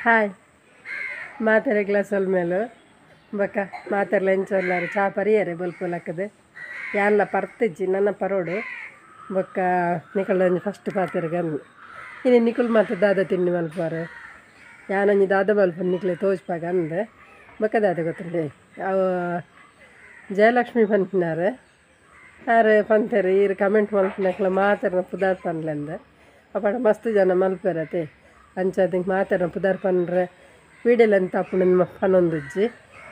Hi ಮಾತೆರೆಗ್ಲ ಸೊಲ್ಮೆಲು ಬೊಕ ಮಾತೆರ್ಲ ಎಂಚೊಲ್ಲಾರು ಚಾ ಪರಿಯರೆ ಬೊಲ್ಪುಲಕ್ಕದು ಯಾನ್ಲ ಪರ್ತಿಜ್ಜಿ ನನ್ನ ಪರೋಡು ಬೊಕ್ಕ ನಿಕುಲ್ ಫಸ್ಟ್ ಪಾತೆರ್ಗಂದು ಇನಿ ನಿಕುಲ್ ಮಾತ ದಾದ ತಿಂಡಿ ಮಲ್ಪುವರು ಯಾನೊಂಜಿ ದಾದ ಮಲ್ಪುನು ನಿಕ್ಲೆ ತೋಜ್ಪಾಗ ಅಂದ್ ಬೊಕ ದಾದ ಗೊತ್ತುಂಡೆ ಅವು ಜಯಲಕ್ಷ್ಮಿ ಪನ್ಪಿನಾರ್ ಆರ್ ಪಂತೆರ್ ಈರ್ ಕಮೆಂಟ್ ಮಲ್ಪುನಕ್ಲ ಮಾತೆರ್ನ ಪುದರ್ ಪನ್ಲೆಂದ್ ಅಪಗ ಮಸ್ತ್ ಜನ ಮಲ್ಪೆರತೆ ಅಂಚಾದ್ ಮಾತೆರ್ನ ಪುದರ್ ಪನ್ರೆ ವೀಡಿಯೋಲ್ ಎಂತ ಆಪುಂಡು ಪನೊಂದುಜ್ಜಿ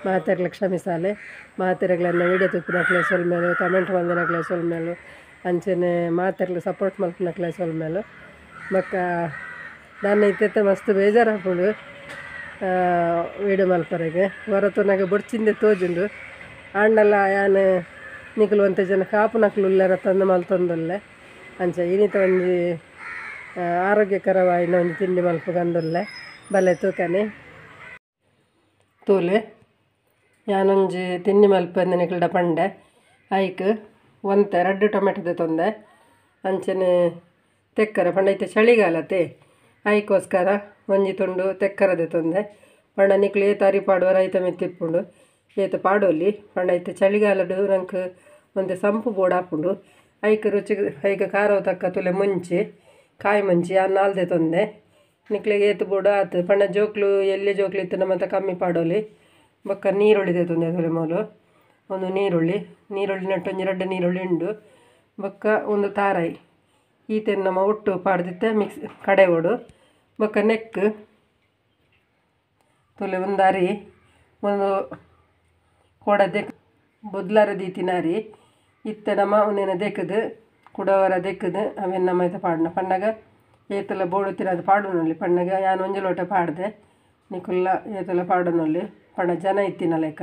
ಮಾತೆರ್ಲ ಕ್ಷಮಿಸಾಲೆ ಮಾತೆರೆಗ್ಲನ್ನ ವೀಡಿಯೋ ತೂಪಿನಕ್ಲೆ ಸೊಲ್ಮೆಲು ಕಮೆಂಟ್ ಮಲ್ದಿನಕ್ಲೆ ಸೊಲ್ಮೆಲು ಅಂಚನೆ ಮಾತೆರ್ಲ ಸಪೋರ್ಟ್ ಮಲ್ಪಿನಕ್ಲೆ ಸೊಲ್ಮೆಲು ಬೊಕ್ಕ ದಾನ್ನ ಇತ್ತೆ ಮಸ್ತ್ ಬೇಜಾರಾಪುಂಡು ವೀಡಿಯೋ ಮಲ್ಪರೆಗ್ ಒರ ತೂನಗ ಬೊಡ್ಚಿಂದೆ ತೋಜುಂಡು ಆಂಡಲ ಯಾನ್ ನಿಕುಲು ಒಂತೆ ಜನ ಕಾಪುನಕ್ಲು ಉಲ್ಲೆರ ತಂದು ಮಲ್ತೊಂದುಲ್ಲೆ ಅಂಚ ಇನಿತ ಒಂಜಿ ಆರೋಗ್ಯಕರವಾಯಿನ ಒಂಜಿ ತಿಂಡಿ ಮಲ್ಪುಗಂದುಲ್ಲೆ ಬಲೆ ತೂಕನೆ ತೂಲೆ ಯಾನೊಂಜಿ ತಿಂಡಿ ಮಲ್ಪಂದು ನಿಕಲ್ಡ ಪಂಡೆ ಐಕ್ ಒಂತೆ ರಡ್ಡ್ ಟೊಮೆಟೊ ತೊಂದೆ ಅಂಚನೆ ತೆಕ್ಕರೆ ಪಂಡ ಇತ್ತೆ ಚಳಿಗಾಲತೆ ಐಕೋಸ್ಕರ ಒಂಜಿ ತುಂಡು ತೆಕ್ಕರದೆ ತೊಂದೆ ಪಂಡ ನಿಕ್ಲು ಏತ್ ಅರಿ ಪಾಡುವರ ಐತ ಮಿತ್ತ್ ಇಪ್ಪುಂಡು ಏತ್ ಪಾಡೊಲಿ ಪಂಡ ಇತ್ತೆ ಚಳಿಗಾಲಡ್ ನಂಕ್ ಒಂತೆ ಸಂಪು ಬೋಡಾಪುಂಡು ಐಕ್ ರುಚಿ ಐಕ್ ಖಾರವು ತಕ್ಕ ತುಲೆ ಮುಂಚಿ ಕಾಯಿ ಮುಂಚಿ ಯಾನ್ ನಾಲ್ದೆ ತೊಂದೆ ನಿಕ್ಲೆಗ್ ಏತ್ ಬೋಡು ಆತ್ ಪಂಡ ಜೋಕ್ಲು ಎಲ್ಯ ಜೋಕ್ಲು ಇತ್ತ್ಂಡ ಮಾತ ಕಮ್ಮಿ ಪಾಡೊಲಿ ಬೊಕ್ಕ ನೀರುಳ್ಳಿ ದೆತೊಂದೆ ತುಲೆ ಮೂಲು ಒಂದು ನೀರುಳ್ಳಿ ನೀರುಳ್ಳಿ ನಟ್ಟು ಒಂಜಿ ರಡ್ಡ್ ನೀರುಳ್ಳಿ ಉಂಡು ಬೊಕ್ಕ ಒಂದು ತಾರಾಯಿ ಈತೆನ್ ನಮ ಒಟ್ಟು ಪಾಡ್ದಿತ್ತೆ ಮಿಕ್ಸ್ ಕಡೆವೊಡು ಬೊಕ್ಕ ನೆಕ್ ತುಲೆ ಒಂದು ಅರಿ ಒಂದು ಕೋಡ ದೆಕ್ ಬೊದ್ಲರ ದೀತಿನ ಅರಿ ಇತ್ತೆ ನಮ ಉಂದೆನ್ ದೆಕ್ಕ್ದ್ ಕುಡವರ ದೆಕ್ಕ್ದ್ ಅವೆನ್ ನಮ ಇತ್ತೆ ಪಾಡುನ ಪನ್ನಗ ಏತೆಲ ಬೋಡುತ್ತಿನ ಅದು ಪಾಡುನೊಲಿ ಪನ್ನಗ ಯಾನ್ ಒಂಜಿ ಲೋಟ ಪಾಡ್ದೆ ನಿಕುಲ್ಲ ಏತೆಲ ಪಾಡುನೊಲಿ ಪಂಡ ಜನ ಇತ್ತಿನ ಲೆಕ್ಕ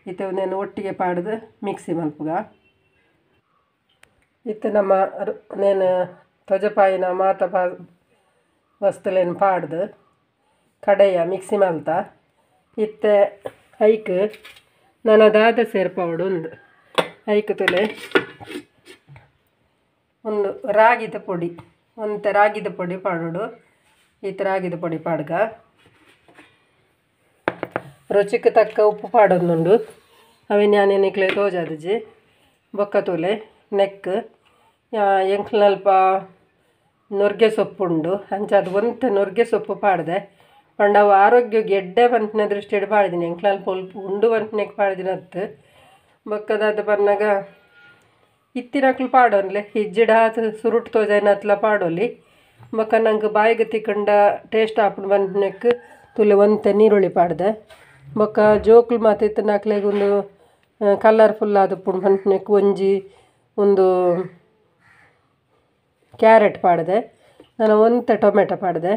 ಇತ್ತೆ ಉಂದೆನ್ ಒಟ್ಟಿಗೆ ಪಾಡ್ದ್ ಮಿಕ್ಸಿ ಮಲ್ಪುಗ ಇತ್ತೆ ನಮ್ಮ ಉಂದೆನ್ ತೊಜಪಾಯಿನ ಮಾತ ವಸ್ತುಲೆನ್ ಪಾಡ್ದ್ ಕಡೆಯ ಮಿಕ್ಸಿ ಮಲ್ತ ಇತ್ತೆ ಐಕ್ ನನ ದಾದ ಸೇರ್ಪಾವೊಡು ಉಂದು ಐಕ್ ತುಲೆ ಒಂದು ರಾಗಿದ ಪೊಡಿ ಒಂತೆ ರಾಗಿದ ಪೊಡಿ ಪಾಡೊಡು ಈತ್ ರಾಗಿದ ಪೊಡಿ ಪಾಡ್ಗ ರುಚಿಕ್ ತಕ್ಕ ಉಪ್ಪು ಪಾಡೊಂದುಂಡು ಅವೆನ್ ಯಾನ್ ನಿಕ್ಲೆ ತೋಜಾದಿಜಿ ಬೊಕ್ಕ ತೂಲೆ ನೆಕ್ ಎಂಕ್ಲಲ್ಪ ನುರ್ಗೆ ಸೊಪ್ಪು ಉಂಡು ಅಂಚಾದ್ ಒಂತೆ ನುರ್ಗೆ ಸೊಪ್ಪು ಪಾಡ್ದೆ ಪಂಡ ಅವು ಆರೋಗ್ಯಗ್ ಎಡ್ಡೆ ಪನ್ಪಿನ ದೃಷ್ಟಿಡ್ ಪಾಡ್ದಿನಿ ಎಂಕ್ಲಲ್ಪ ಉಂಡು ಪನ್ಪಿನೆಕ್ ಪಾಡ್ದಿನತ್ತ್ ಬೊಕ್ಕ ದಾದ ಪನ್ನಗ ಇತ್ತಿನಕ್ಲು ಪಾಡೊನ್ಲೆ ಇಜ್ಜಿಡ ಆತ್ ಸುರುಟ್ ತೋಜಾಯಿನತ್ಲ ಪಾಡೊಲಿ ಬೊಕ್ಕ ನಂಕ್ ಬಾಯಿಗ್ ತಿಕ್ಕುಂಡ ಟೇಸ್ಟ್ ಆಪುಂಡು ಪನ್ಪಿನೆಕ್ ತುಲೆ ಒಂತೆ ನೀರುಳ್ಳಿ ಪಾಡ್ದೆ ಬೊಕ್ಕ ಜೋಕ್ಲು ಮಾತ ಇತ್ತ್ಂಡ ಅಕ್ಲೆಗ್ ಉಂದು ಕಲರ್ಫುಲ್ ಆದುಪ್ಪುಂಡು ಪನ್ಪಿನೆಕ್ ಒಂಜಿ ಒಂದು ಕ್ಯಾರೆಟ್ ಪಾಡ್ದೆ ನನ ಒಂತೆ ಟೊಮೆಟೊ ಪಾಡ್ದೆ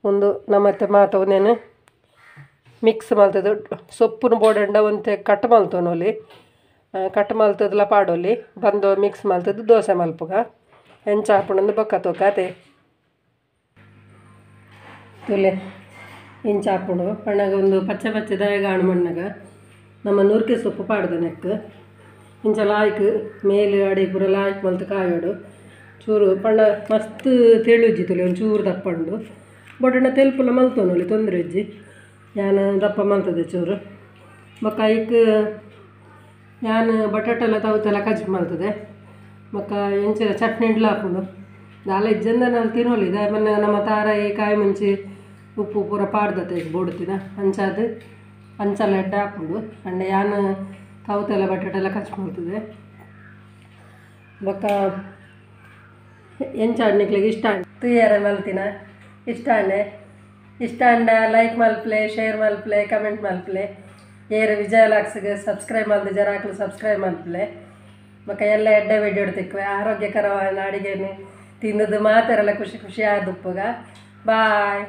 ಒಂದು ನಮತ್ತೆ ಮಾತ ಉಂದೆನ್ ಮಿಕ್ಸ್ ಮಲ್ತುದು ಸೊಪ್ಪುನು ಬೋಡಂಡ ಒಂತೆ ಕಟ್ ಮಲ್ತೊನೊಲಿ ಕಟ್ ಮಲ್ತುದುಲ ಪಾಡೊಲಿ ಬಂದು ಮಿಕ್ಸ್ ಮಲ್ತುದು ದೋಸೆ ಮಲ್ಪುಗ ಎಂಚ ಆಪುಂಡು ಬೊಕ್ಕ ತೂಕ ಆತೆ ತುಲೆ ಇಂಚ ಆಪುಂಡು ಪನ್ನಗ ಒಂದು ಪಚ್ಚೆ ಪಚ್ಚೆ ದಾಯೆಗ್ ಆಂಡ್ ಮಣ್ಣಗ ನಮ್ಮ ನುರ್ಗೆ ಸೊಪ್ಪು ಪಾಡ್ದ ನೆಕ್ ಇಂಚ ಲಾಯ್ಕ್ ಮೇಲ್ ಅಡಿ ಪೂರ ಲಾಯ್ಕ್ ಮಲ್ತ್ ಕಾಯೊಡು ಚೂರು ಪಂಡ ಮಸ್ತ್ ತೆಳುಜ್ಜಿ ತುಲೆ ಒಂಚೂರು ದಪ್ಪ ಉಂಡು ಬೊಡಂಡ ತೆಲ್ಪುಲ ಮಲ್ತೊನೊಲಿ ತೊಂದರೆ ಇಜ್ಜಿ ಯಾನ್ ದಪ್ಪ ಮಲ್ತದೆ ಚೂರು ಬೊಕ್ಕ ಐಕ್ ಯಾನ್ ಬಟಾಟೆಲ ತೌತೆಲ ಕಜ್ಜಿ ಮಲ್ತದೆ ಬೊಕ್ಕ ಎಂಚಿನ ಚಟ್ನಿ ಇಡ್ಲ ಆಪುಂಡು ದಾಲ ಇಜ್ಜಂದೆ ನಾಲ್ ತಿನೊಲಿ ದಾಯೆ ಪಂಡ ನಮ್ಮ ತಾರಾಯಿ ಕಾಯಿ ಮುಂಚಿ ಉಪ್ಪು ಪೂರ ಪಾಡ್ದತೆ ಬೋಡುತ್ತಿನ ಅಂಚಾದ್ ಅಂಚಲ ಎಡ್ಡೆ ಆಪುಂಡು ಅಂಡ ಯಾನ್ ತೌತೆಲ ಬಟಾಟೆಲ ಕಜ್ಜಿ ಮಲ್ತದೆ ಬೊಕ್ಕ ಎಂಚ ನಿಕ್ಲೆಗ್ ಇಷ್ಟ ತೂಯೆರೆ ಮಲ್ತಿನ ಇಷ್ಟ ಆಂಡೆ ಇಷ್ಟ ಆಂಡ ಲೈಕ್ ಮಲ್ಪಲೆ ಶೇರ್ ಮಲ್ಪಲೆ ಕಮೆಂಟ್ ಮಲ್ಪಲೆ ಏರ್ ವಿಜಯ ವ್ಲಾಗ್ಸ್ಗ್ ಸಬ್ಸ್ಕ್ರೈಬ್ ಮಲ್ದಿಜರ ಅಕ್ಲು ಸಬ್ಸ್ಕ್ರೈಬ್ ಮಲ್ಪಲೆ ಬೊಕ್ಕ ಎಲ್ಲ ಎಡ್ಡೆ ವೀಡಿಯೋ ತಿಕ್ಕುವೆ ಆರೋಗ್ಯಕರವಾಯಿನ ಅಡಿಗೆನ್ ತಿಂದುದು ಮಾತೆರೆಲ ಖುಷಿ ಖುಷಿ ಆದುಪ್ಪುಗ ಬಾಯ್.